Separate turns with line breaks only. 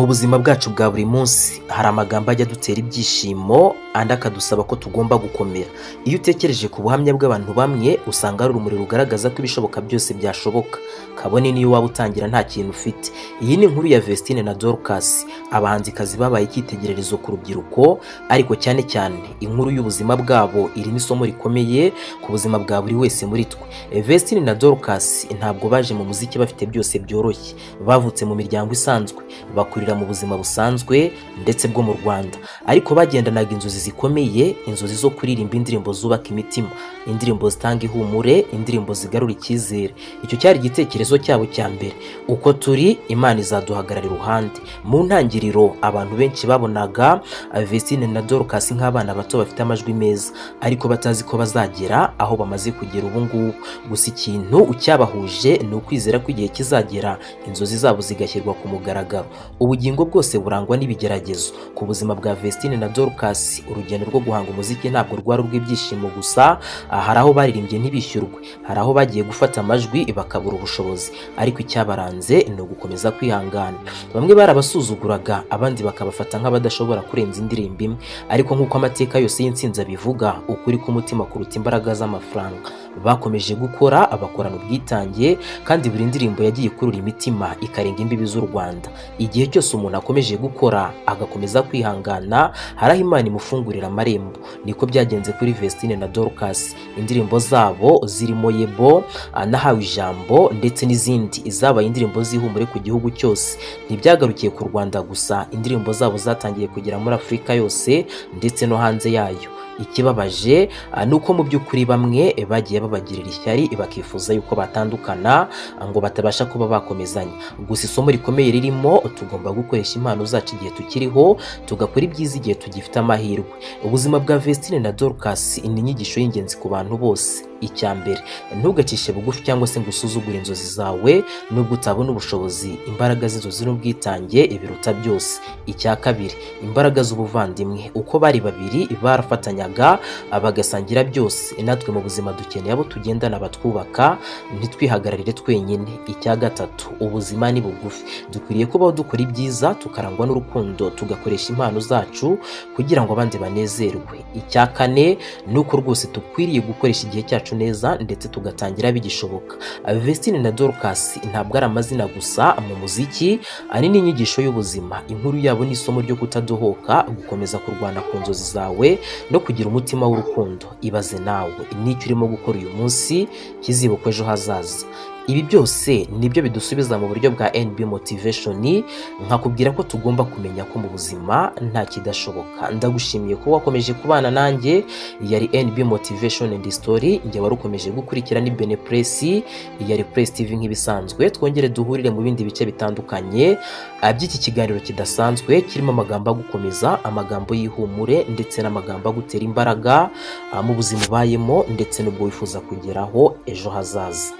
Mu buzima bwacu bwa buri munsi hari amagambo ajya adutera ibyishimo, andi akadusaba ko tugomba gukomera. Iyo utekereje ku buhamya bw'abantu bamwe, usanga hari urumuri rugaragaza ko ibishoboka byose byashoboka, kabone n'iyo waba utangira nta kintu ufite. Iyi ni inkuru ya Vestine na Dorcas, abahanzikazi babaye icyitegererezo ku rubyiruko, ariko cyane cyane inkuru y'ubuzima bwabo irimo isomo rikomeye ku buzima bwa buri wese muri twe. Vestine na Dorcas ntabwo baje mu muziki bafite byose byoroshye. Bavutse mu miryango isanzwe, bakurira mu buzima busanzwe ndetse bwo mu Rwanda, ariko bagendanaga inzozi zikomeye, inzozi zo kuririmba indirimbo zubaka imitima, indirimbo zitanga ihumure, indirimbo zigarura icyizere. Icyo cyari igitekerezo cyabo cya mbere: uko turi, Imana izaduhagarara iruhande. Mu ntangiriro abantu benshi babonaga Vestine na Dorcas nk'abana bato bafite amajwi meza, ariko batazi ko bazagera aho bamaze kugera ubu ngubu. Gusa ikintu cyabahuje ni ukwizera ko igihe kizagera inzozi zabo zigashyirwa ku mugaragaro. Ubugingo bwose burangwa n'ibigeragezo. Ku buzima bwa Vestine na Dorcas, urugendo rwo guhanga umuziki ntabwo rwari urw'ibyishimo gusa. Hari aho baririmbye ntibishyurwe, hari aho bagiye gufata amajwi bakabura ubushobozi, ariko icyabaranze ni ugukomeza kwihangana. Bamwe barabasuzuguraga, abandi bakabafata nk'abadashobora kurenza indirimbo imwe, ariko nk'uko amateka yose y'intsinzi abivuga, ukuri k'umutima kuruta imbaraga z'amafaranga. Bakomeje gukora, bakorana ubwitange, kandi buri ndirimbo yagiye ikurura imitima ikarenga imbibi z'u Rwanda. Igihe cyose umuntu akomeje gukora, agakomeza kwihangana, hari aho Imana imufungurira amarembo. Niko byagenze kuri Vestine na Dorcas. Indirimbo zabo zirimo Yebo, Nahawe Ijambo ndetse n'izindi zabaye indirimbo z'ihumure ku gihugu cyose. Ntibyagarukiye ku Rwanda gusa, indirimbo zabo zatangiye kugera muri Afurika yose ndetse no hanze yayo. Ikibabaje ni uko mu by'ukuri bamwe bagiye babagirira ishyari, bakifuza yuko batandukana ngo batabasha kuba bakomezanya. Gusa isomo rikomeye ririmo: tugomba gukoresha impano zacu igihe tukiriho, tugakora ibyiza igihe tugifite amahirwe. Ubuzima bwa Vestine na Dorcas ni inyigisho y'ingenzi ku bantu bose. Icya mbere, ntugacishe bugufi cyangwa se ngo usuzugure inzozi zawe nubwo utabona ubushobozi. Imbaraga z'inzozi n'ubwitange biruta byose. Icya kabiri, imbaraga z'ubuvandimwe. Uko bari babiri barafatanyaga, bagasangira byose. Natwe mu buzima dukeneye abo tugendana batwubaka, ntitwihagararire twenyine. Icya gatatu, ubuzima ni bugufi, dukwiriye kubaho dukora ibyiza, tukarangwa n'urukundo, tugakoresha impano zacu kugira ngo abandi banezerwe. Icya kane ni uko rwose dukwiriye gukoresha igihe cyacu neza ndetse tugatangira bigishoboka. Vestine na Dorcas ntabwo ari amazina gusa mu muziki, ari n'inyigisho y'ubuzima. Inkuru yabo ni isomo ryo kutadohoka, gukomeza kurwana ku nzozi zawe no kugira umutima w'urukundo. Ibaze nawe n'icyo urimo gukora uyu munsi kizibukwa ejo hazaza. Ibi byose nibyo bidusubiza mu buryo bwa NB Motivation, nkakubwira ko tugomba kumenya ko mu buzima nta kidashoboka. Ndagushimiye kuba wakomeje kubana nanjye. Yari NB Motivation and Story, njye wari ukomeje gukurikira ni Bene Press, yari Press TV. Nk'ibisanzwe, twongere duhurire mu bindi bice bitandukanye by'iki kiganiro kidasanzwe kirimo amagambo agukomeza, amagambo y'ihumure ndetse n'amagambo agutera imbaraga mu buzima ubayemo ndetse n'ubwo wifuza kugeraho ejo hazaza.